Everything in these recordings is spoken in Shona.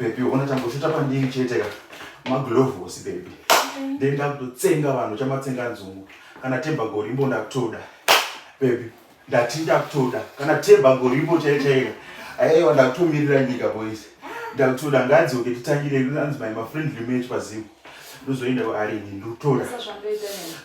Baby, ona changoshota pandiri chete ka maglovosi baby. Then ndakutotsenga vanhu chamatsenga nzungu. Kana temba gorimbo ndakutoda. Baby, ndati ndakutoda. Kana temba gorimbo chai chai. Aiwa ndakutomirira nyika boys. Ndakutoda ngadzoke titangire anzi my ma friendly match paZim. Ndozoenda kuArini ndikutoda.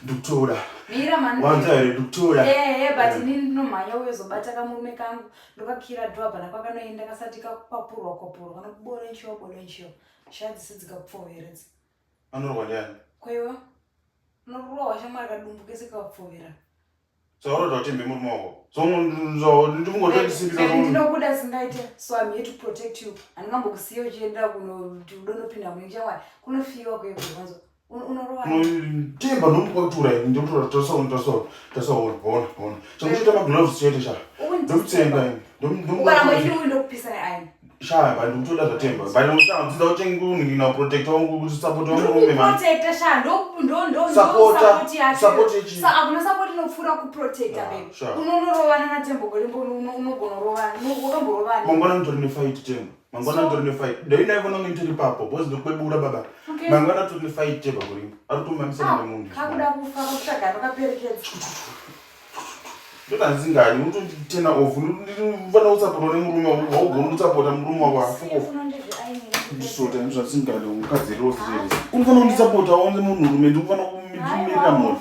Ndikutoda. Mira mani. Wanza here ndikutoda. Eh eh but inini ndinomhanya uye zobata kamurume kangu. Ndokakira door hapana kwakanoenda kasati kakwapurwa kwapurwa kanokuboronchiwa boronchiwa shaa dzese dzikapfoveredza. Anorwa ndiani? Kwaiwa unorohwa shamwari kadumbu kese kakapfovera. Zvaurota utembe murume wako. So ndikungotondisimbisa. Ndinokuda singaite so I'm here to protect you. Handingambokusiya uchienda kuno kuti udonopinda mune shamwari kunofiwa kuye kuvanzo. Temba ndomukwatura ini ndokutora tasaona tasaona tasaona hona hona changochita magloves chete sha ndokutsenga ini ukaramba ini uyu ndokupisa neaini sha but ndikutoda zvatemba but ndikudzidza kuchengunina protector wangu kuti support wangu rume man protector sha ndo ndo ndo support yacho support ichi sa akuna support inopfuura ku protector ah, baby unonorovana na tembo gorimbo unogona rovana unokamborovana mangwana nditori ne fight tembo mangwana nditori ne fight dai ndaivona kunge nditori papo because ndokwebura baba mangwana nditori ne fight tembo gorimbo ari kutomamisana ah, nemunhu kakuda kufa kutsvaga anokaperekedza ndotanzingani unotonditena off ndinofanira kusapotwa nemurume haugoni kusapota murume wako afukofu ndisota ndozvandisingadi mukadzi rose unofanira kundisapota onze munhurume ndikufanira kumirira mhuri.